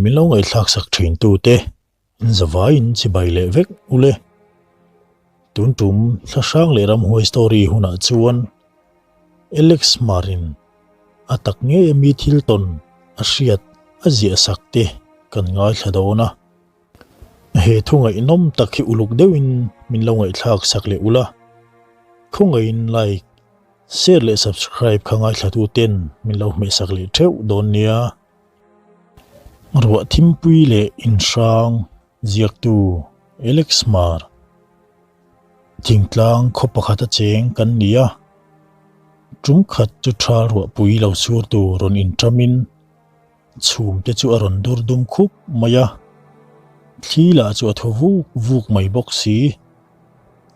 min lo ngaihthlak sak thin tu te in zavaiin chibai leh vek ule. Tun tum thlahrang leh ramhuai story hunah chuan Alex Marin a tak ngei ami thil tawn a hriat a ziah sak te kan ngaithla dawn a. He thu ngaihnawm tak hi uluk deuhin min lo ngaihthlak sak leh ula. Khawngaihin like, share leh subscribe kha ngaithlatu ten min lo hmehsak leh theuh dawn nia. Ruah thimpui leh inhrang ziaktu Alex Hmar Thingtlang khaw pakhat a cheng kan ni a, tum khat chu tha ruahpui lo chhur tur rawn inṭamin chhum te chu a rawn dur dum khup mai a, thli lah chu a thaw vuk vuk mai bawk si.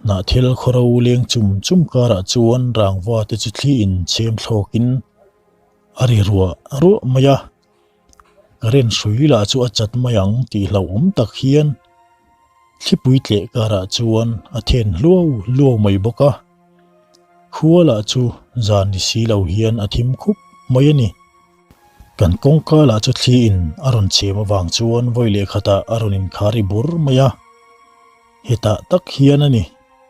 Hnahthel khawro leng chum chum karah chuan rangva te chu thli in chhem thlawkin a ri ruah ruah mai a, current hrui lah chu a chat mai ang tih hlauhawm tak hian thlipui tleh karah chuan a then hluau hluau mai bawk a, khua lah chu zan ni si lo hian a thim khup mai a ni. Kan kawngka lah chu thli in a rawn chhem avang chuan vawi leh khatah a rawn inkhar i bur mai a, hetah tak hian a ni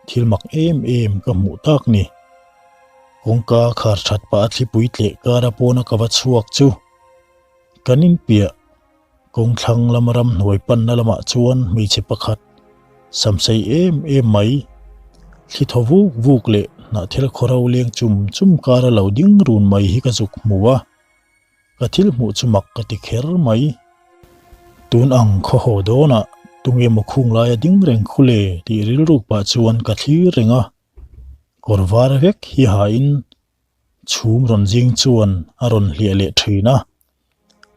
thil mak em em ka hmuh tak ni. Kawngka khar that pah a thlipui tleh kara pawna ka va chhuak chu kan inpiah kawngthlang lama ramhnuai panna lamah chuan hmeichhe pakhat samsei em em mai thli thaw vuk vuk leh hnahthel khawro leng chum chum kara lo ding run mai hi ka zuk hmu a. Ka thil hmuh chu mak ka ti kher mai. Tun ang khaw haw dawnah tunge maw khung laia ding reng khu le tih rilruk pah chuan ka thlir reng a. Kawr var vek hi hain chhum rawn zing chuan a rawn hliah leh thin a.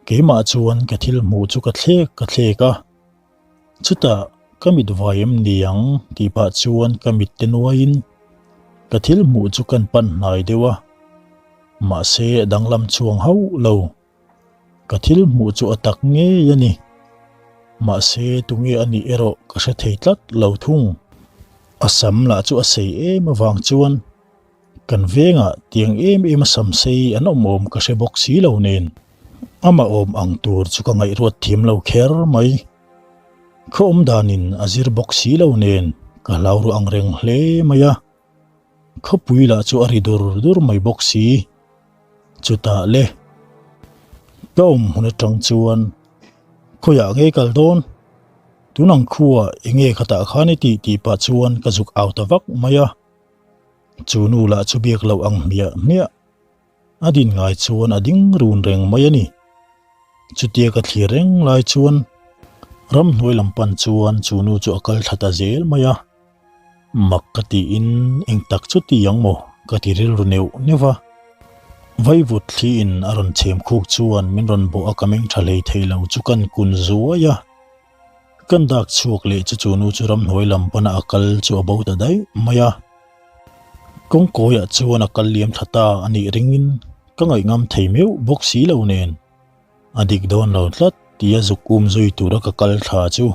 Keimah chuan ka thil hmuh chu ka thlek ka thlek a. Chutah ka mit vai em ni ang tih pah chuan ka mit te nuaiin ka thil hmuh chu kan pan hnai deuh a. Mahse a danglam chuang hauh lo. Ka thil hmuh chu a tak ngei a ni. Mahse tunge a nih erawh ka hre thei tlat lo thung. A sam lah chu a sei em avang chuan kan vengah tiang em em a sam sei an awm awm ka hre bawk si lo nen. Amah awm ang tur chu ka ngaihruat thiam lo kher mai. Khaw awm danin a zir bawk si lo nen ka hlau ru ang reng hle mai a. Khawpui lah chu a ri dur dur mai bawk si. Chutah le, ka awm hmun atang chuan khawiah nge kal dawn? Tun ang khuaa enge khatah khan i tih tih pah chuan ka zuk au ta vak mai a. Chu nu lah chu biak loh ang hmiah hmiah. A din ngai chuan a ding run reng mai a ni. Chutia ka thlir reng lai chuan ramhnuai lam pan chuan chu nu chu a kal thla ta zel mai a. Mak ka tiin eng tak chu ti ang maw ka ti rilru neuh neuh a. Vaivut thli in a rawn chhem khuk chuan min rawn bawh a ka meng tha hlei thei lo chu kan kun zuai a. Kan dak chhuak leh chu chu nu chu ramhnuai lam pana a kal chu a bo ta daih mai a. Kawngkawiah chuan a kal liam tha ta a nih ringin ka ngaihngam thei meuh bawk si lo nen. A dik dawn lo tlat tia zuk um zui tura ka kal thla chu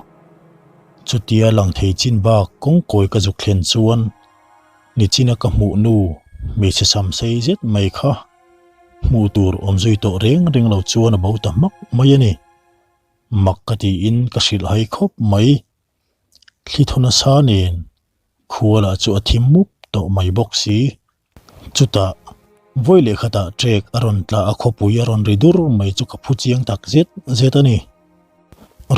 chutia lang thei chin bak kawngkawi ka zuk thlen chuan nichina ka hmuh nu hmeichhe sam sei zet mai kha hmuh tur awm zui tawh reng reng lo chuan a bo ta hmak mai a ni. Mak ka tiin ka hrilh hai khawp mai. Thli thaw nasa nen khua lah chu a thim mup tawh mai bawk si. Chutah, vawi leh khatah trek a rawn tla a khawpui a rawn ri dur mai chu ka phu chiang tak zet zet a ni.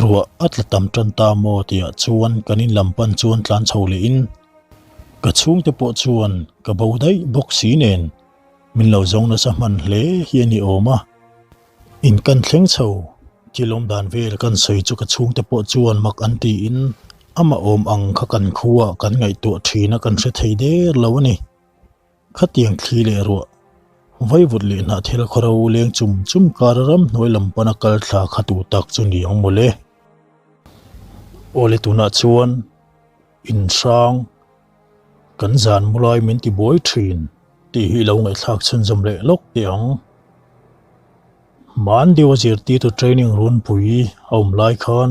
Ruah a tla tam tan ta maw tihah chuan kan in lam pan chuan tlan chho lehin ka chhungte pawh chuan ka bo daih bawk si nen min lo zawng nasa hman hle hi a ni awm a. In kan thleng chho, thil awm dan vel kan sawi chu ka chhungte pawh chuan mak an tiin amah awm ang kha kan khuaah kan ngaihtuah thin a kan hre thei der lo a ni. Khatiang thli leh ruah, vaivut leh hnahthel khawro leng chum chum kara ramhnuai lam pana kal thla kha tu tak chu ni ang mawle. Awle tunah chuan inhrang kan zan mu lai min ti buai thin tih hi lo ngaihthlak chhunzawm leh lawk teh ang. Hman deuha zirtirtu training runpui a awm lai khan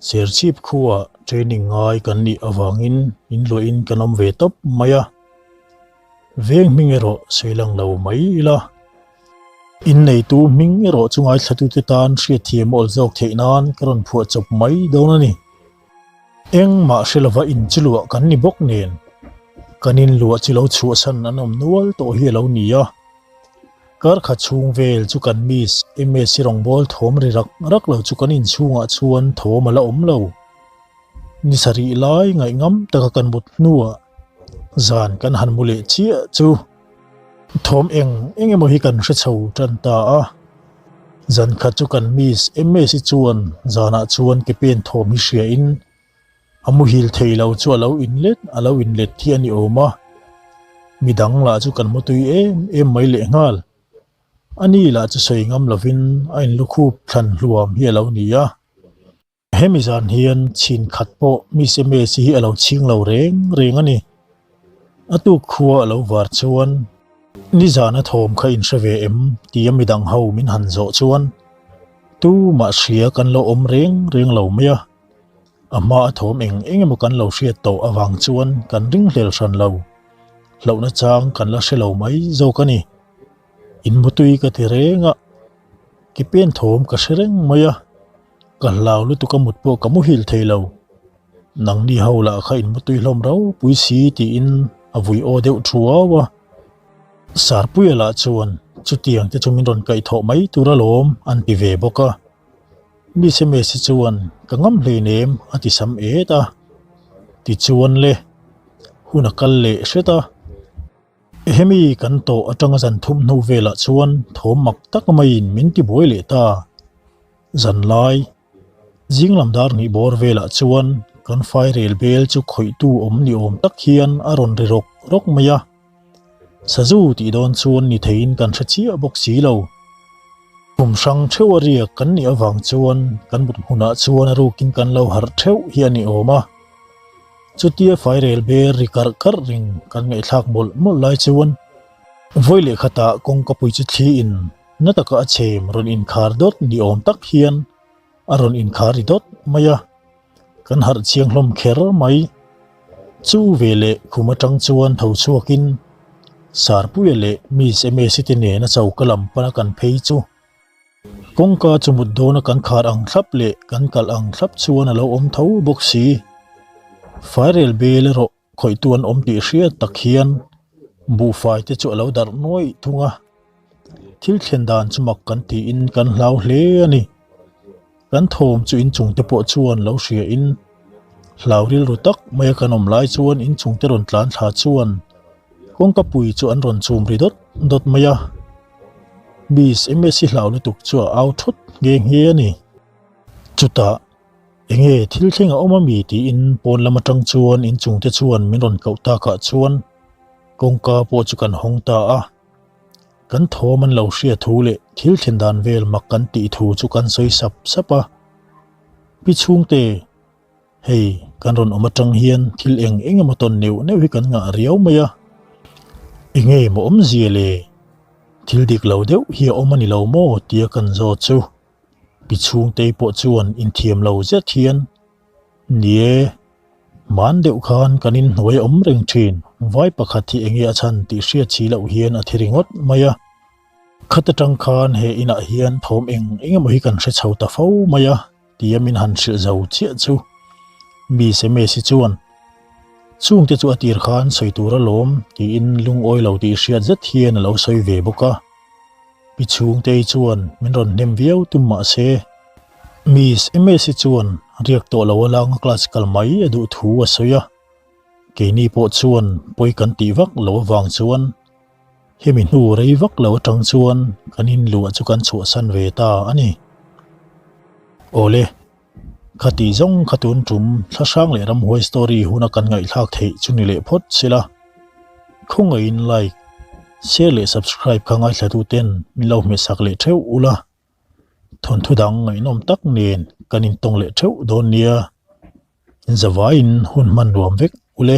Serchhip khuaah training ngai kan nih avangin in luahin kan awm ve tawp mai a, veng hming erawh sawi lang lo mai ila. Inneitu hming erawh chu ngaithlatute tan hriatthiam awl zawk theih nan ka rawn phuah chawp mai dawn a ni. Engmah hre lova in chu luah kan ni bawk nen, kan inluah chu lo chhuahsan an awm nual tawh hi a lo ni a. Kar khat chhung vel chu kan Miss Msi rawngbâwl thawm ri rak rak lo chu kan inchhungah chuan thawm a la awm lo. Ni sarih lai ngaihngam taka kan mut hnuah zan kan han mu leh chiah chu thawm eng eng emaw hi kan hre chho tan ta a. Zan khat chu kan Miss Msi chuan zanah chuan ke pen thawm hi hriain a muhil thei lo chu a lo inlet a lo inlet hi a ni awm a. Midang lah chu kan mutui em em mai lehnghal. A ni lah chu sawi ngam lovin a inlukhup thlan hluam hi a lo ni a. Hemi zan hian chhin khat pawh Miss Msi hi a lo chhing lo reng reng a ni. A tuk khua a lo var chuan nizan a thawm kha in hre ve em tia midang ho min han zawh chuan tumah hria kan lo awm reng reng lo mai a. A hma a thawm eng eng emaw kan lo hriat tawh avang chuan kan ringhlel hran lo. Hlauhna chang kan la hre lo mai zawk a ni. In mutui ka ti reng a, ke pen thawm ka hre reng mai a. Ka hlau lutuk a mut pawh ka muhil thei lo. Nangni ho lah kha in mutui hlawm ropui si tiin a vui aw deuh thuau a. Sarpuia lah chuan chutiang te chu min rawn kaihthawh mai tur alawm an ti ve bawk a. Miss Msi chuan ka ngam hleinem a ti sam et a. Tichuan le, hun a kal leh hret a. Hemi kan tawh atanga zan thum hnu velah chuan thawm mak tak maiin min ti buai leh ta. Zan lai, zing lam dar hnih bawr velah chuan kan fairel bel chu khawihtu awm ni awm tak hian a rawn ri rawk rawk mai a. Sazu tih dawn chuan ni theiin kan hre chiah bawk si lo. Kum hrang theuh a riak kan nih avang chuan kan mut hmunah chuan a rukin kan lo harh theuh hi a ni awm a. Chutia fairel ber ri karh karh ring kan ngaihthlak mawlh mawlh lai chuan vawi leh khatah kawngkapui chu thli in na taka a chhem rawn inkhar dawt ni awm tak hian a rawn inkhar ri dawt mai a, kan harh chiang hlawm kher mai. Chu veleh khum atang chuan tho chhuakin Sarpuia leh Miss Msi te nena choka lam pana kan phei chu Kawngka chu mut dawna kan khar ang thlap leh kan kalh ang thlap chuan a lo awm tho bawk si. Fairel bel erawh khawihtu an awm tih hriat tak hian buhfai te chu a lo darh nuaih thung a. Thil thlen dan chu mak kan tiin kan hlau hle a ni. Kan thawm chu inchung te pawh chuan lo hria in hlau rilru tak mai a kan awm lai chuan inchung te rawn tlan thla chuan kawngka pui chu an rawn chum ri dawt dawt mai a. Miss Msi hlau lutuk chu a au thut nghe nghe a ni. Chutah enge thil thleng a awm a mi tiin pawn lam atang chuan inchung te chuan min rawn koh takah chuan kawngka pawh chu kan hawng ta a. Kan thawm an lo hria thu leh thil thlen dan vel mak kan tih thu chu kan sawi sap sap a. Pi chhungte, hei kan rawn awm atang hian thil eng eng emaw tawn neuh neuh hi kan ngah riau mai a. Enge maw awmzia le? Thil dik lo deuh hi a awm a ni lo maw tia kan zawt chu. Pi chhungte pawh chuan inthiam lo zet hian, Ni e, Hman deuh khan kan inhnuai awm reng thin, vai pakhat hi enge a chhan tih hriat si loh hian a thi ringawt mai a. Khat atang khan he inah hian thawm eng eng emaw hi kan hre chho ta fo mai a tia min han hrilh zo chiah chu. Miss Msi chuan, Chungte chu a tir khan sawi tur alawm tiin lungawi lo tih hriat zet hian a lo sawi ve bawk a. Pi chhungtei chuan min rawn hnem viau tum mah se, Miss Msi chuan riak tawh lo a langa class kal mai a duh thu a sawi a. Keini pawh chuan pawi kan tih vak lo avang chuan hemi hnu rei vak lo atang chuan kan inluah chu kan chhuahsan ve ta a ni. Awle. Khati zawng kha tun tum thlahrang leh ramhuai story huna kan ngaihthlak theih chu ni leh phawt sela. Khawngaihin like, share leh subscribe kha ngaithla tu ten min lo hmehsak leh theuh ula. Thawnthu dang ngaihnawm tak nen kan intawng leh theuh dawn nia. Zavaiin hun hman nuam vek ule.